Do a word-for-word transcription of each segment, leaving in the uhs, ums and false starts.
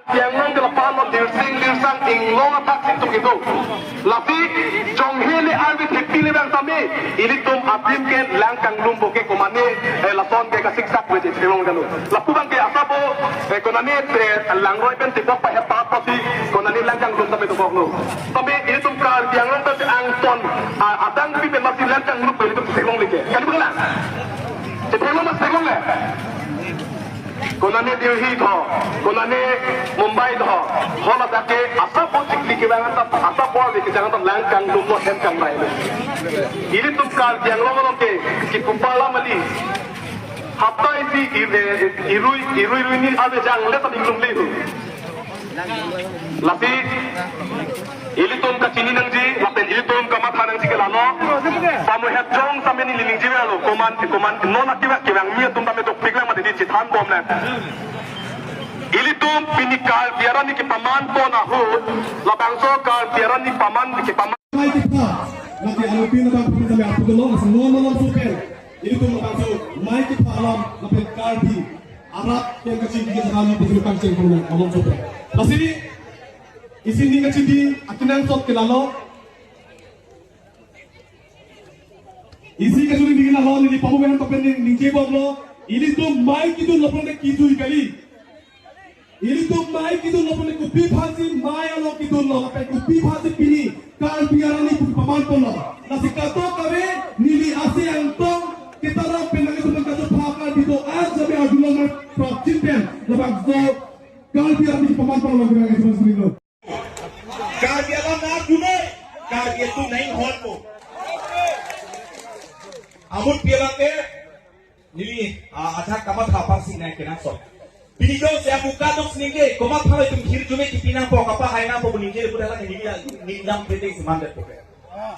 Yang long ke lapu-an lo dirsing dirsang inglong athak si tuk itu. Lasi jonghe le arve thepi le bang tame, ilitum apim ke lang kanglumpo ke komane, eh, lason ke kasiksak ve chetheklong kalo. Lapu bang ke asap bo, eh, konane te langroi pen tebok pahet pa pasi, konane lang kanglum tame tebok lo. Tame ilitum Karbi Anglong ta angton, a-, adang pi pen masi lang kanglum pen ilitum chetheklongle ke. Kali bang lang. Chetheklong mas theklongle. Konane Delhi tho, konane Mumbai tho, haladak ke asap bo chikli kevang anta, asap bo ave kejang anta lang kanglumlo, hem kangrai. Ilitum Karbi Anglong along ke, kipu pala mali. Hapta isi i-, eh, irui, irui ruini ave jang le ta inglumle. Lasi, ilitum kachini nangji, lapen ilitum kamatha nangji ke lalo. Pamuhet jong tame neli ningje alo, komat, komat, non akibat kevang mi atum tame dokpik lang mati di chethan bom lang. Ilitum pini Karbi arni kepaman pon ahut, labangso Karbi arni paman kepaman. Mai kepha, lagi alo pin abang pin tame apu dolo, asal non non super. Ilitum labangso mai kepha alam, lapen Karbi arat yang kachingki ke sahani putri pangcheng pun along super. Lasi, isi ning kachingki, akenangsot ke lalo. Isi kachingki ke lalo, neli pamuhan papen ning, ningje bomlo. Ilitum mai kidun lapen kidun kali. Ilitum mai kidun lapen kopi aphansi mai along kidunlo, lapen kopi aphansi pini Karbi arni pu paman ponlo. Lasi kadokave neli ase angtong ketarap pen nangtum kachopha Karbi do-an jame arjulong mar prapjin pen labangso Karbi arni paman ponlo, kevang isi mas lo. Karbi alam na dunoi, Karbi atum nang hon po. Amut pi abang ke, neli, ah, ajak kamatha apar si nang kenangsot. Pini jongsi amuka dong si ningje, komat aphan itum hirjume kipi nangpo, kapahai nangpo pu ningje, pu dalam neli, neli lam kete si mandetpo.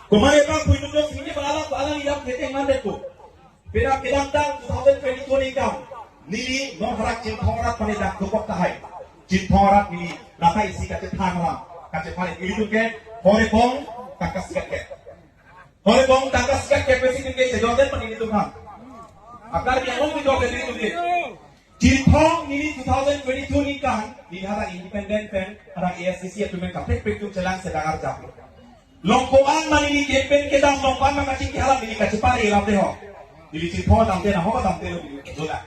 Komat abang pu itum jongsi ningje, pu alam, pu alam neli lam kete mandetpo. Pira kedamtang two thousand twenty-two ningkan, neli non harak Chinthong arat aphan dak dokok tahai. Chinthong arat neli, lata isi kachethan lam, kachethan ilitum ke, Horebong tangka sikat ke. Horebong tangka sikat ke president ke sejorden pen ilitum ham. Akar dia long video ke ilitum ke. Chinthong neli two thousand twenty-two ningkan, neli hadak independent pen, hadak A S D C atum pen kaprek prek atum chelang sedang arjap. Longko an ma neli campaign kedam, longko an ma kachingki hadak neli kachepare lam de ho. Neli Chinthong damde na ho damde lo neli joda.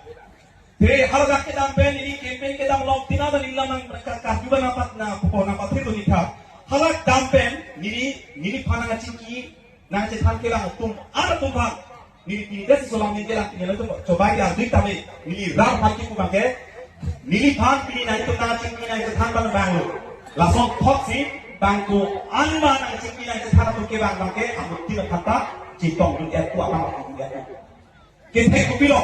Te haladak kedam pen neli campaign kedam long tina da neli lam nang ka-, karjuba nangpat na pupo nangpathir do nitha. Hadak dam pen neli, neliphan nangchingki nangchethan kelang atum, ar atum aphan. Neli pini desi solang ningje lang pini latum chobai ya duit tame. Neli ram aphan kipu abang ke. Neliphan pini nangtum nangchingki nangchethan abang bang lo. Lason thot si bang ko-an ma nangchingki nangchethan atum kevang abang ke, amutin aphan ta chetongdun ya tu abang amutin ya tu. Kethek kopilo,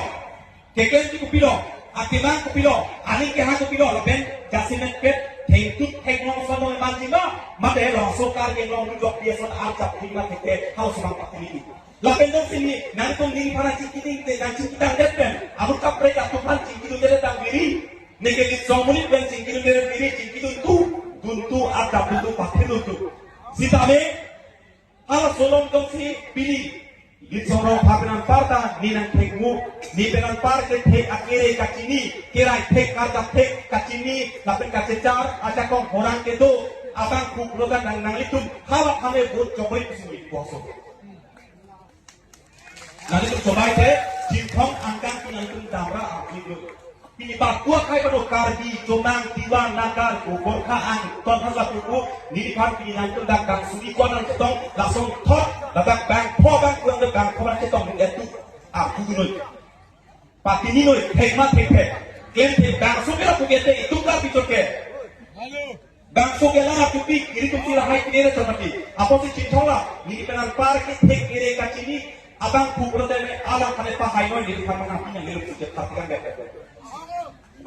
keklem kopilo, akemang kopilo, aning keha kopilo, lapen jasemet pet, thengtut thengnon son non manjima, mate lo sorkar ke long jok dia son arjap lima thek ke, hal semang pak ini. Lapen dong sini, nangtum neliphan chingki ding te, nangchingki tangdet pen, amun kaprek atum aphan chingkidunde tang biri, neke lit song monit pen chingkidunde biri, chingkidun tu, dun tu, arjap dun tu, pathir dun tu. Sitame, halaso along dong si pini, lit song rong phapen anparta, ne nangthek mu, ne pen anpar kethek akere kachini, kerai thek karjap thek kachini, lapen kachechar, ajakong horang kedo, abang kuk rogan nang nanglitum, hala phane vote chokri kusini kuaso. Nanglitum chobai te, Chinthong angkang pi nanglitum damra api lo. Pini bak kuak hai pado Karbi, Chomang, Tiwa, Naga, Gorkha, Angton, Hansa, Pupu, neliphan pini nangtum dak bang suri ko nangchetong, lason thot, ladak bang pho bang kuang de bang pho bang chetong, nung etu, ah, kugunoi. Pati ninoi, thek ma thek thek. Klem thek, bang sukela pukete, itum ka pichot ke. Bang sukela ma kupi, ilitum tila hai kini re chomati. Apotsi Chinthong la, neli pen anpar kethek kere kachini, abang pukro tene, abang kane pahai noi, neliphan mangapin yang niluk sujak tapi kan bek.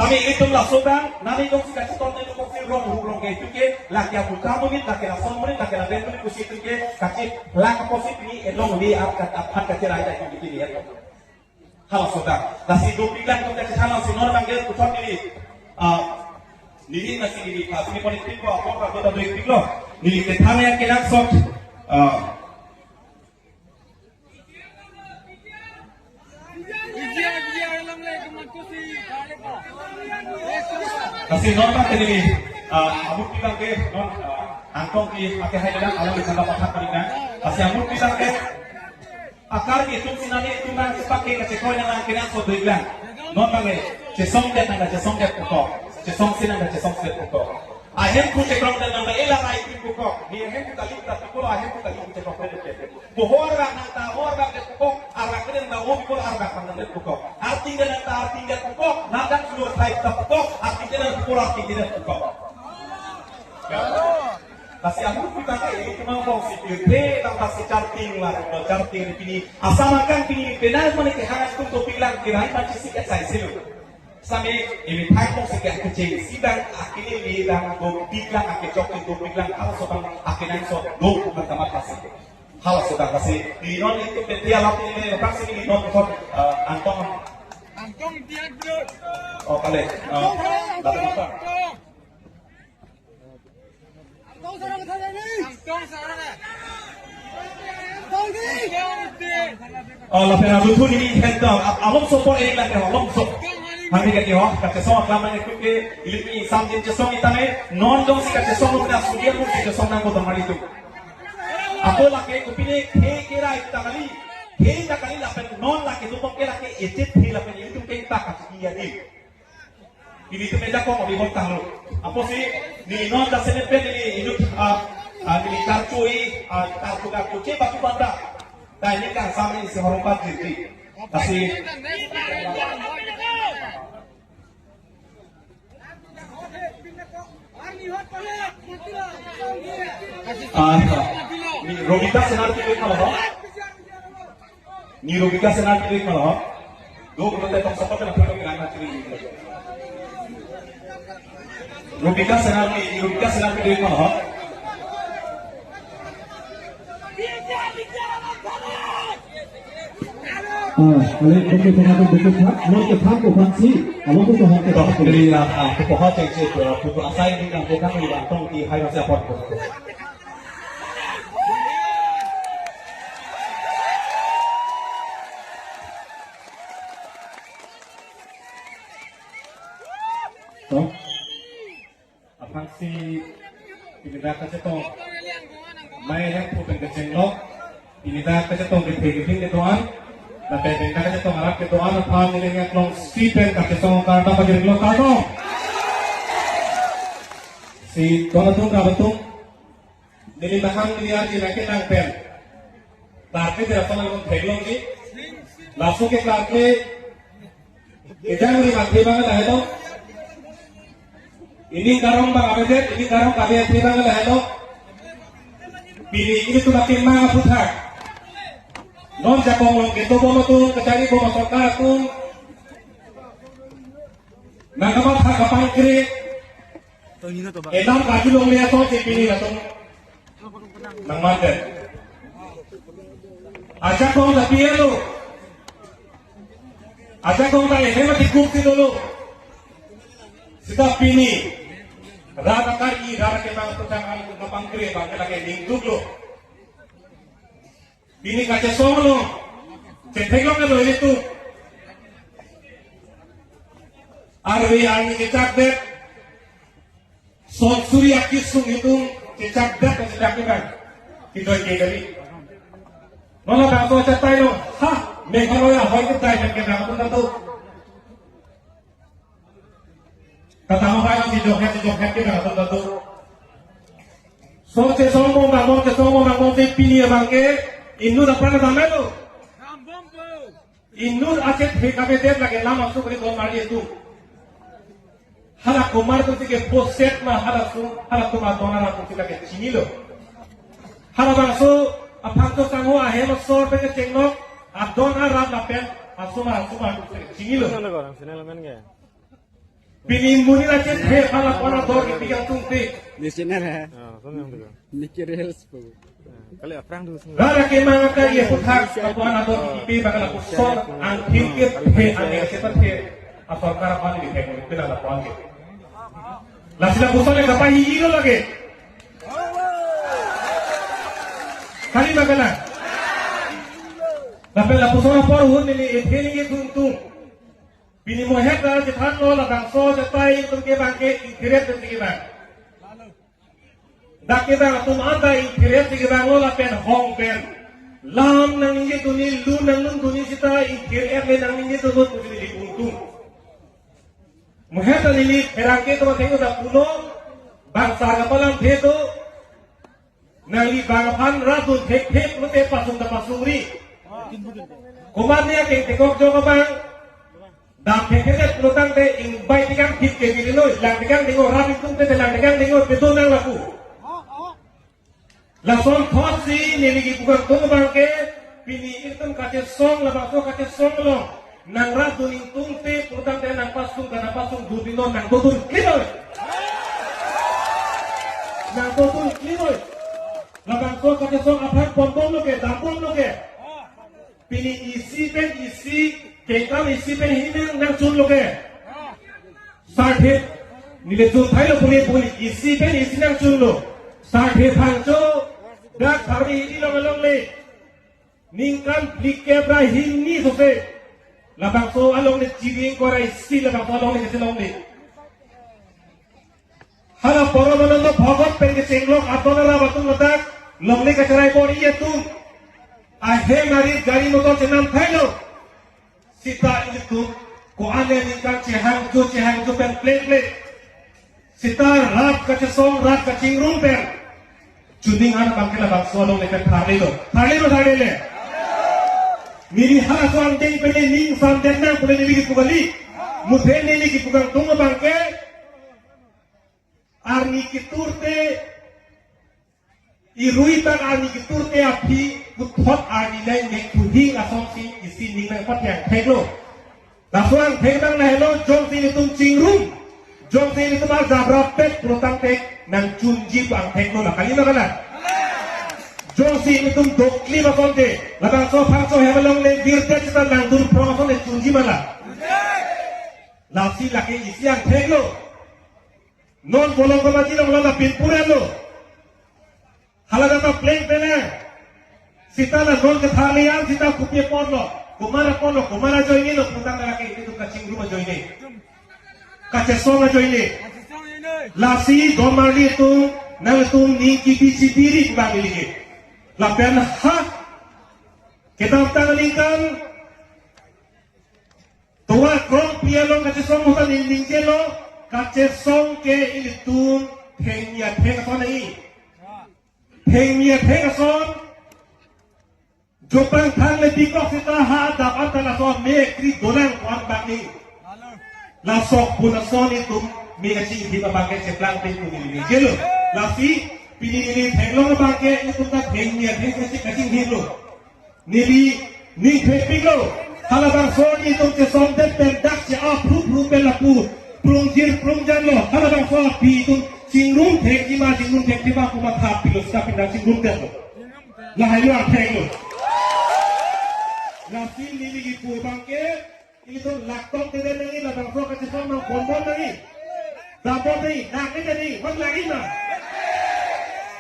Tame ilitum laso bang, nani dong si kachetong ne dong si rong rong rong ke itu ke, laki amuka monit, laki lason monit, laki laben monit kusi itu ke, kachi, laki apotsi pini, elong ni ap kat aphan kachi rai rai itu ke ni ya. Halaso bang, lasi dopik lang tum kachethan laso non bang ke kuthon neli, ah, neli lasi neli, ah, sini politik ko, apa, apa, apa, apa, apa, neli kethan yang kenangsot, ah, Lasi non abang ke neli, ah, amutpi abang ke non, ah, Angtong ke ake hai bilang alam di sana pathak paling na. Lasi amutpi abang ke akar ke itum sinani itum nangsepak ke kachekoi nang nang kenangsot doi lang. Non abang ke chesongdet nang chesongdet puthot. Chesongsi nang chesongsi puthot. Ahemphu chekrongdet nang ela rai itum puthot. Ni ahemphu kali ta puthot, ahemphu kali chekrongdet. Bohor rak nang ta bohor rak det puthot, arak det nang ta o bikol arak nang det puthot. Arting det nang ta arting det puthot, nadang sulur thai ta puthot, arting det nang puthot, arting det puthot. Ya. Lasi amutpi abang ke ili kemang bong si pirthe tang ta si charting la, charting pini. Asam angkang pini penang mane kehang atum dopik lang kirai panci si kachai silo. Sami ili thang bong si kachai si abang akini li abang dopik lang akechok dopik lang halaso abang akenangsot do bukan tamat pasi. Halaso abang pasi. Di non itum peti alam ini, pasi di non kon, eh, Angtong. Angtong dia, bro. Oh, kali. Eh, datang apa? Angtong sarang tadi. Angtong sarang. Angtong di. Angtong di. Oh, lapen aluthun ini hentam. Ap-, along sopor ini lagi, along sop. Kami kaki ho, kachesong aklam ini kuke, ili pi samjin chesong itame, non jongsi kachesong lo pina studio pun kachesong nang kota mari tu. Ako lake kopine khei kerai ta kali, khei ta kali lapen non lake tu pok ke lake echet khei lapen ilitum ke ta kachiki ya di. Ilitum ejakong abi bok tanglo. Apotsi ni non ta sene pen ni inut, ah, ah, ni karchui, ah, karcu karcu che batu banda. Ta ini kan sama ini si horong pat jirti. Kasi Ah, ni Robita Senar ke kalo ho? Ni Robita Senar ke kalo ho? Do ko te tong sapa na pura kena na chiri. Robita Senar ni, ni Robita Senar ke kalo ho? Ah, ale kami pengatur betul tak? Mau ke thampo fansi, kalau tu Tuhan ke Dok, thampo. Jadi, ah, ah, kepoha cek cek, ah, putu asai ni kan bukan ni bantong di hai masih apa pun. Toh? Aphrangsi pini dak kachetong. Mai hemphu pen kechenglok. Pini dak kachetong ke thek thek ke doan. Lapen pini dak kachetong arap ke doan aphan neli nangklongsi pen kachetong karta pajirlo kartong. Si don atum rap atum. Neli mahang neli arji nangke nang pen. Tarke dia sama nang theklong ji. Laso ke tarke Ejang ri mati bang lahelo. Ini karong bang abedet, ini karong kabe ati bang lahelo. Pini ilitum akemang aphuthak. Non jakong long keto bom atum, kachari bom asokar atum. Nangkamatha kapangkri. Enam kaju longle atum si pini atum. Nangmandet. Ajakong ta P L O. Ajakong ta N M A ti kuk si dolo. Sita pini. Rara kari, rara kemang putang ang kapangkri bang ke lake ningduk lo. Pini kachesong lo. Chetheklong lo ilitum. Arve arni kechak det. Son suri akisung itum kechak det kechak det kan. Kidoi ke kali. Nono bangso chatai lo. Ha, Meghalaya hoi ke tai ke bang pun tu. Kata mo pai lo si jokhet si jokhet ke bang pun tu. Son chesong mo bang, son chesong mo bang, son si pini abang ke inut apran ta melo. Inut achet he kabedet lake lam asu kali don mari etu. Hala komat atum si ke poset ma hala su, hala komat don arap atum si lake chinilo. Hala bangso aphan to sangho ahem asor pen kechenglok, adon arap lapen asomar asomar atum si lake chinilo. Sana ko orang sini elemen ke? Pini monit achet he hala ko-an ador kipi atum te. Ni channel hai. Ah, sana yang tu. Niki reels po. Kali aphrang tu sini. Rara kemang akari aphuthak ko-an ador kipi bang lapuson angthir ke he ane sepat he. Asorkar aphan di he pina lapuan ke. Lasi lapuson ke kapahi ilo lake. Kali bagalan. Lapen lapuson apor hun neli ethe neli tung tung. Pini mohet ta chethanlo, labangso chetai atum ke abang ke ingthir-et si kevang. Dak kevang atum anta ingthir-et si kevanglo lapen hong pen. Lam nangningjepdunji, lun nanglundunji seta ingthir-et le nangningjepdun pusi neli pu tung. Mohet ta neli pherangke atum atheng ta pulo, bang sar kapalamthe do, nangli bang aphan rapdun thekthek mate pasung ta pasungri. Komat ne akeng tekok jok abang dam thekthek pulo tangte ingbai tekang thip ke biri noi, lang tekang dingor rap ingtung te lang tekang dingor pedo nang lapu. Lason thotsi neli kipu kangtung abang ke pini itum kachesong, labangso kachesong along nangrapdun ingtungte pulo tangte nangpasung ta nangpasung dun dino nangdodun klimoi. Nangdodun klimoi. Labangso kachesong aphan ponbomlo ke, dambomlo ke. Pini isi pen isi, kengkam isi pen hini nangchunlo ke. Sarthe, neli chun thailo puni puni, isi pen isi nangchunlo. Sarthe Phangcho, dak Tharmi Hidi along alongle ningkan phlikep ra hini sose labangso alongle chiri ingkoi ra isi labangso alongle kesi longle. Hala Paramanando Bhagat pen kechenglok aton arap atum ladak longle kacherai bor-i atum ahem arit gari motor chenam thailo. Seta ilitum ko-an le ningkan chehangjo chehangjo pen plek plek. Seta rat kachesong rat kachingrum pen chuning an abang ke labangso alongle pen tharlelo. Tharlelo, tharlele. Neli halaso angdeng pen le ning samdet nang pule neli kipu kali. Muthe neli kipu kangtung abang ke arni ketur te, irui bang arni ketur te aphi puthot arni nai mek thuhing asonsi isi ning nangpathek angtheklo. Laso angthek abang lahelo, jongsi ilitum chingrum, jongsi ilitum arjap rappet pulo tangte nangchunji pu angtheklo, la kali ma kalang? Jongsi ilitum doklim asonte, labangso Phangcho hem alongle birdet seta nangdun phrong asonte chunji ma la? Lasi lake isi angtheklo. Non Bolong Kamaji along lata pinpurelo. Hala data pleng pena. Seta la non ketharli an seta kopi aporlo. Komat aporlo, komat ajoinelo, putang lake ilitum kachingrum ajoine. Kachesong ajoine. Lasi don marli atum, nangtum ning kebi chibiri bang ilike. Lapen ha kedamtang aningkan Tovar krongpi along kachesong ahut ta neli ningjelo, kachesong ke ilitum thengmi atheng ason nangji. Thengmi atheng ason, jopang thang le bikok seta ha adap anta laso me kri dolang ko-an bang nangji. Laso pu lason itum me kachinghir abang ke cheplang pen pu neli ningjelo. Lasi pini neli theklong abang ke itum ta thengmi atheng kaching kachinghirlo. Neli ning thepiklo, halabangso itum chesongdet pen dak che-a phru phru pen lapu prungjir prungjanlo, halabangso aphi itum chingrum thekji ma chingrum thekji ma pu matha pilo seta pindang chingrumdetlo. Lahai lo angtheklo. Lasi neli kipu abang ke, itum laktong tede nangji, labangso kachesong nang bonbon nangji. Dambom nangji, nangji tede, bang lagi ma.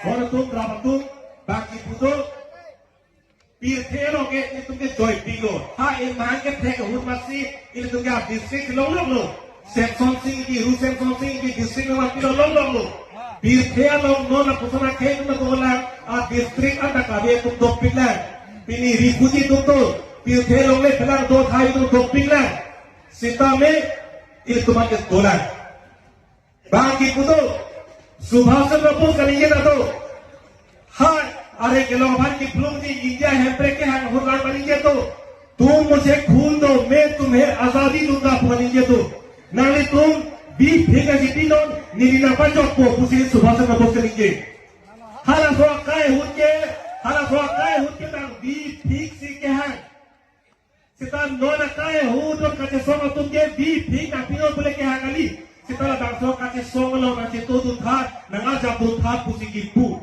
Bon atum, rap atum, bang kipu do. Pirthe along ke itum ke joipiklo. Ha, emahang kethek ahut masi itum ke district longloklo. Semsonsing Ingti, Ru Semsonsing Ingti district along mati longloklo. Pirthe along non apuson akhei atum dolang, a district anta kave atum dopiklang. Pini refugee atum do, pirthe along le pelang do thai atum dopiklang. Sitame itum ake dolang. Bang kipu do, Subhas Chandra Bose kaningje ta do. Ha, are kelong aphan kiphlungji India hemprek kehang ahut lang kaningje do. तुम मुझे खून दो, मैं तुम्हें आजादी दूंगा pu kaningje do. Nanglitum biphik aji pinon, neli nangpajokpo pusi Subhas Chandra Bose kaningje. Halaso akai ahut ke, halaso akai ahut ke bang biphik si kehang. Seta non akai ahut non kachesong atum ke biphik nangpinon pule kehang kali. Seta labangso kachesong along nangchetodun tha, nang-ajapdun tha pusi kipu.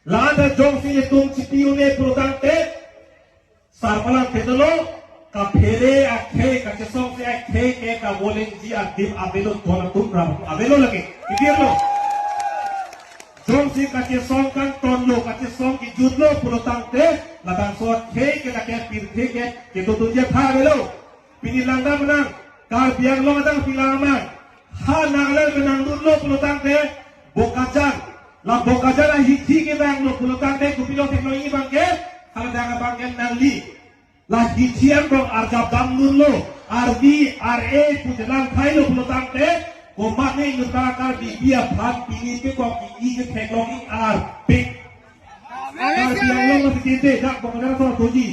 La-an ta jongsi itum chipi un-e pulo tangte, sarpalang tedolo, kaphere akhei, kachesongsi akhei ke kavolengji adim avelo, don atum rap avelo lake. Kidirlo. Jongsi kachesong kangtonlo, kachesong kejutlo pulo tangte, labangso akhei ke lake pirthe ke kedodunji atha avelo. Pini langdam nang, Karbi Anglong adang pilang amang. Ha Nagaland pen nangdunlo pulotangte Bokajan. La Bokajan ahithi ke nanglo pulotangte kopilo theklong abangke. Hala adang abangke nangli. La hithi angbong arjap damdunlo. Arni ar-e pu chelang thailo pulotangte. Komatne ingta Karbi aphan pini pe kok i ke theklong arpik. Karbi Anglong masi tinte dak Bokajan aso toji.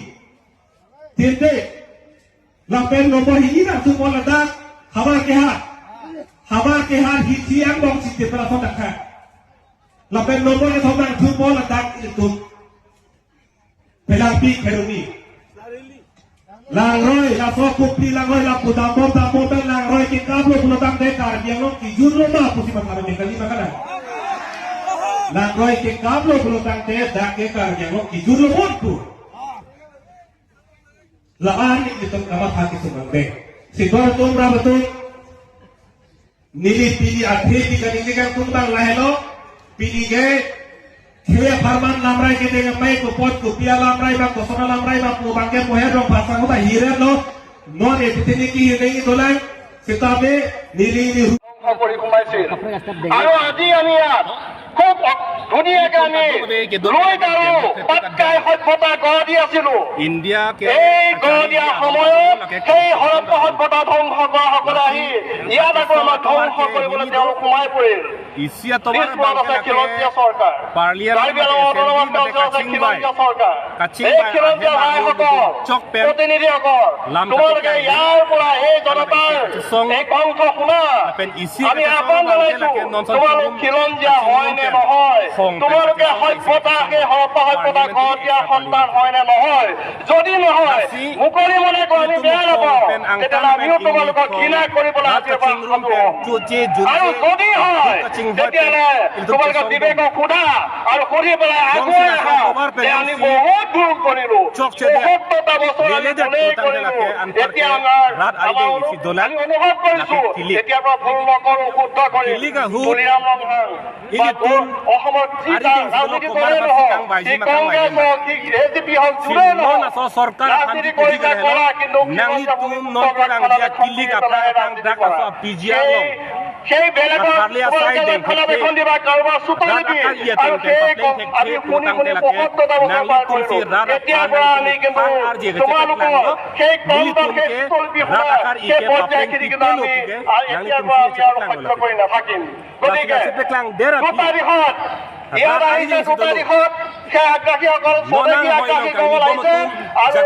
Tinte. Lapen nombor hini nangthupo ladak Habar Kehar. Habar Kehar hithi angbong si tepra so dakha. Lapen nombor kethom nangthupo ladak ilitum Pelangpi Kheroni. Langroi, laso Kopili Langroi, lapu dambom dambom pen Langroi kekaplo pulotangte Karbi Anglong kijutlo ma pusi mathalo kali ma kana. Langroi kekaplo pulotangte dak ke Karbi Anglong kijutlo ma pu. La-an ilitum kamatha kesung abang. Sitor atum ram atum. Neli pini athe pi kaningje kangtung abang lahelo. Pini ke khei apharman lamrai kedeng amei kopot kopi alamrai abang koson alamrai abang pu abangke moher rong pasang hoba hiren lo. Non e pitini ki hiren dolang. Sitame neli ni hu- কৰি সোমাইছিল। আৰু আজি আমি ইয়াত খুব ধুনীয়াকে আমি লুইত আৰু পাটকাই সভ্যতা গঢ় দি আছিলো। এই গঢ় দিয়া সময়ত সেই হৰপ্পা সভ্যতা ধ্বংস কৰা সকলে আহি ইয়াত আকৌ আমাক ধ্বংস কৰিবলৈ তেওঁলোক সোমাই পৰিল। পিছপৰাত আছে খিলঞ্জীয়া চৰকাৰ। কাৰ্বি আংলঙৰ অট'নমাছ কাউন্সিল আছে খিলঞ্জীয়া চৰকাৰ। এই খিলঞ্জীয়া ৰাইজসকল, প্ৰতিনিধিসকল, তোমালোকে ইয়াৰ পৰা এই জনতাৰ এই কণ্ঠ শুনা। আমি আহ্বান জনাইছো, তোমালোক খিলঞ্জীয়া হয় নে নহয়? তোমালোকে সভ্যতা, সেই হৰপ্পা সভ্যতা গঢ় দিয়া সন্তান হয় নে নহয়? যদি নহয়, মুকলি মনে কয় আমি বেয়া নাপাওঁ, তেতিয়াহ'লে আমিও তোমালোকক ঘৃণা কৰিবলৈ আজিৰ পৰা সাজু হ'ম। আৰু যদি হয়, তেতিয়াহ'লে তোমালোকে বিবেকক সোধা আৰু সুধি পেলাই আগুৱাই আহা যে আমি বহুত ভুল কৰিলো, সত্তৰটা বছৰ আমি ভুলেই কৰিলো। এতিয়া আমাৰ, আমাৰ অনু-, আমি অনুভৱ কৰিছো, এতিয়াৰ পৰা ভুল নকৰো, শুদ্ধ কৰিম। তুলিৰাম ৰংহাং বা অসমৰ যি ৰাজনীতি দলে নহওক, সি কংগ্ৰেছ হওক, সি এ জি পি হওক, যোনে নহওক, ৰাজনীতি কৰিছে কৰা, কিন্তু সেই, সেই বেলেগৰ তোমালোকে ৰক্ষণাবেক্ষণ দিবা, কাৰোবাৰ চোতাল নিবি, আৰু সেই ক-, আমি শুনি শুনি পঁয়সত্তৰটা বছৰ পাৰ কৰিলো। এতিয়াৰ পৰা আমি কিন্তু তোমালোকৰ সেই কম দাম, সেই চুতলি শুনা, সেই পৰ্যায়খিনি কিন্তু আমি, আৰু এতিয়াৰ পৰা আমি আৰু সহ্য কৰি নাথাকিম। গতিকে দুটা দিশত, ইয়াত আহিছে দুটা দিশত, সেই আগ্ৰাসীসকল, স্বদেশী আগ্ৰাসীসকল আহিছে, আৰু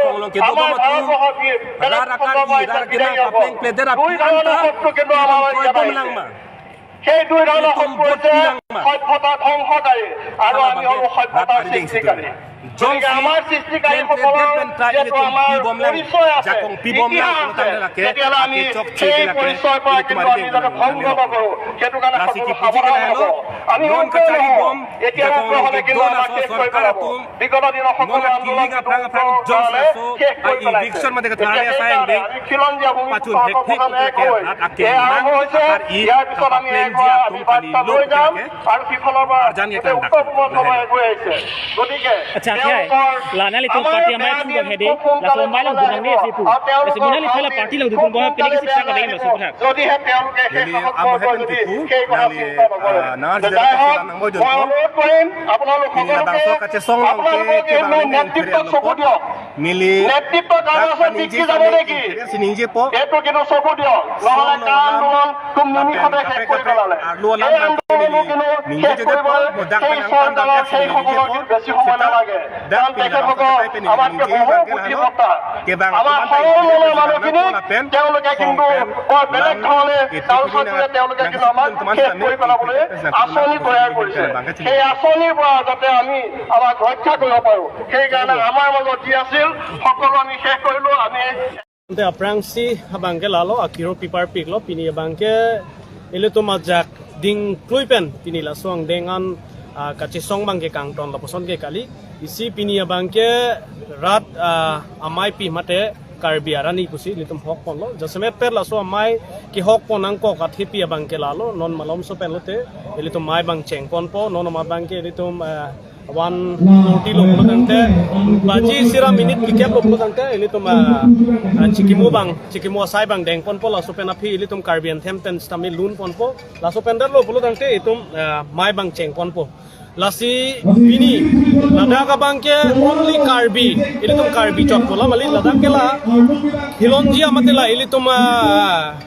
আমাৰ ভাৰতবৰ্ষৰ বি-, বেলেগ খণ্ডৰ পৰা আহিছে বিদেশীসকল। দুই ধৰণৰ শত্ৰু কিন্তু আমাৰ ইয়াত আহিছে। সেই দুই ধৰণৰ শত্ৰু হৈছে সভ্যতা ধ্বংসকাৰী আৰু আমি হলো সভ্যতা সৃষ্টিকাৰী। গতিকে আমাৰ সৃষ্টিকাৰীসকলৰ যিহেতু আমাৰ পৰিচয় আছে, ইতিহাস আছে, তেতিয়াহ'লে আমি সেই পৰিচয়ৰ পৰা কিন্তু আমি যাতে ভংগ নকৰো, সেইটো কাৰণে সকলো সাৱধান হ'ব। আমি উগ্ৰ নহওঁ, এতিয়া উগ্ৰ হ'লে কিন্তু আমাক শেষ কৰি পেলাব। বিগত দিনৰ সকলো আন্দোলন কিন্তু উগ্ৰ কাৰণে শেষ কৰি পেলাইছে। গতিকে সেইকাৰণে আমি খিলঞ্জীয়া ভূমিপুত্ৰৰ কথা এক হৈ এয়া আৰম্ভ হৈছে। ইয়াৰ পিছত আমি এগৰাকী আমি বাৰ্তা লৈ যাম আৰু সিফালৰ পৰা গোটেই উত্তৰ পূৰ্বাঞ্চললৈ আগুৱাই আহিছে। গতিকে আচ্ছা, তেওঁলোকৰ, la nangli tum আমাৰ party amei বেয়া pu দিন bahede, খুব সোনকালে আহিব। Laso amei along dunang ne si pu. আৰু তেওঁলোকৰ ভাল দিন খুব সোনকালে বেয়া হৈ আহিব। যদিহে তেওঁলোকে সেই সাহস কৰিব, যদি সেই কথা চিন্তা নকৰে। যাই হওক, মই অনুৰোধ কৰিম আপোনালোক সকলোকে, আপোনালোকক এই নেতৃত্বত চকু দিয়ক। নেতৃত্ব কাৰোবাৰ ওচৰত বিক্ৰী যাব নেকি? এইটো কিন্তু চকু দিয়ক, নহ'লে কা আন্দোলন খুব নিমিষতে শেষ কৰি পেলালে। এই আন্দোলনো কিন্তু শেষ কৰিবলৈ সেই চৰকাৰৰ, সেই সকলৰ কিন্তু বেছি সময় নালাগে, কাৰণ তেখেতসকল আমাতকৈ বহু বুদ্ধিমত্তা। আমাৰ সৰল মনৰ মানুহখিনি তেওঁলোকে কিন্তু বৰ বেলেগ ধৰণে কালচাৰ কৰি তেওঁলোকে কিন্তু আমাক শেষ কৰি পেলাবলৈ আঁচনি তৈয়াৰ কৰিছে। সেই আঁচনিৰ পৰা যাতে আমি আমাক ৰক্ষা কৰিব পাৰোঁ, সেইকাৰণে আমাৰ মাজত যি আছিল সকলো আমি শেষ কৰিলোঁ। আমি Ante aphrangsi abangke lalo akiro pipar piklo, pini abangke ilitum ajak ding klui pen pini laso angdeng an, ah, kachesong abangke kangton lapuson ke kali. Isi pini abangke rat, ah, amei pi mate Karbi arani pusi ilitum hok ponlo. Jasemet per laso amei kehok pon angkok athepi abangke lalo, non malomso pen lote ilitum mei abang cheng ponpo, non amei abangke ilitum, ah, One forty lo pulo tangte, baji isi ra minute kikep lo pulo tangte, ilitum, ah, ah, chikimu abang, chikimu asai abang dengponpo, laso pen aphi ilitum Karbi Anthem pen sitame lunponpo, laso pen det lo pulo tangte itum, ah, mei abang chengponpo. Lasi pini ladak abang ke only Karbi, ilitum Karbi chotpo, la mali ladak ke la Khilonjia mate la ilitum, ah,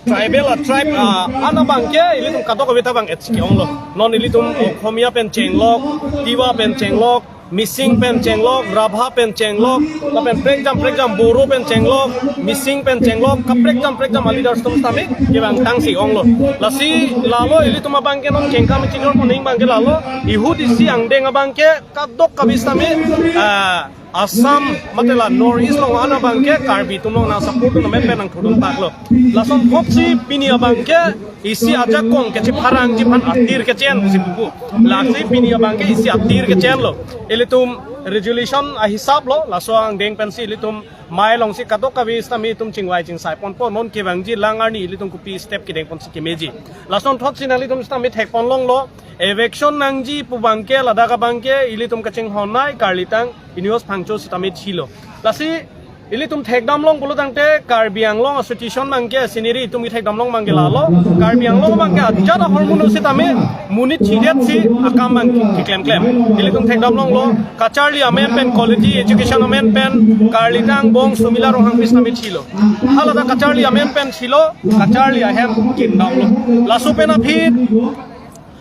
tribal, ah, tribe, ah, an abang ke ilitum kadokave ta abang etsi ke-onglo. Non ilitum Okhomia pen chenglok, Tiwa pen chenglok, Mising pen chenglok, Rabha pen chenglok, lapen prekjam prekjam Boro pen chenglok, Mising pen chenglok, kaprekjam prekjam a-leaders atum sitame kevang tangsi onglo. Lasi lalo ilitum abang ke non kengkam chinor moning abang ke lalo, ihut isi angdeng abang ke kadokave sitame, ah, Assam mate la North East along an abang ke Karbi atum along nang support dun amen pen nangthurdun paklo. Lasonthotsi pini abang ke isi ajakong kechipharangji aphan atir kechen pusi pupo. Lasi pini abang ke isi atir kechenlo. Ilitum resolution ahisap lo, laso angdeng pensi ilitum mei alongsi kadokave sitame itum chingvai chingsaiponpo, non kevangji lang arni ilitum kopi step kedengponsi kemeji. Lasonthotsi nanglitum sitame thekponlonglo, eviction nangji pu abang ke ladak abang ke ilitum kachinghon nei karlitang Eneosh Phangcho sitame thilo. Lasi ilitum thekdamlong pulo tangte Karbi Anglong Association abang ke scenery itum kethekdamlong abang ke lalo. Karbi Anglong abang ke ajat ahormu sitame monit thidetsi akam abang keklemklem. Ilitum thekdamlonglo, kacharli amen pen, quality education amen pen karlitang bong Sumila Ronghangpi sitame thilo. Haladak kacharli amen pen thilo, kacharli ahem kindamlo. Laso pen aphi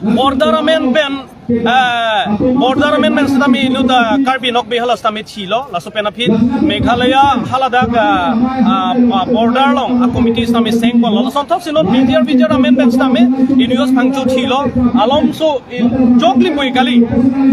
border amen pen, eh, border amen pen sitame inut, eh, Karbi Nokbe hala sitame thilo, laso pen aphi Meghalaya haladak, eh, ah, ah, border along a-committee sitame sengponlo. Lasonthotsi non B T R, B T R amen pen sitame Eneosh Phangcho thilo, alomso, eh, joklim pu kali.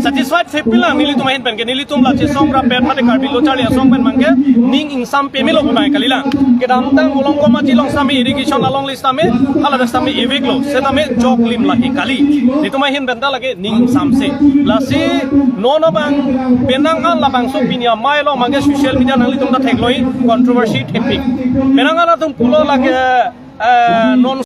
Satisfied se pilang nelitum ahin pen ke, nelitum la chesong rapet mate Karbi lo charli asong pen abang ke ning ingsam pemelo pu abang kalilang. Kedamtang Molongkom aji along sitame irrigation along le sitame, haladak sitame iveklo, setame joklim lahei kali. Nelitum ahin pen ta lake ning samse. Lasi non abang penang an labangso pini amei along abang ke social media nanglitum ta thekloi controversy thepik. Penang an atum pulo lake, eh, non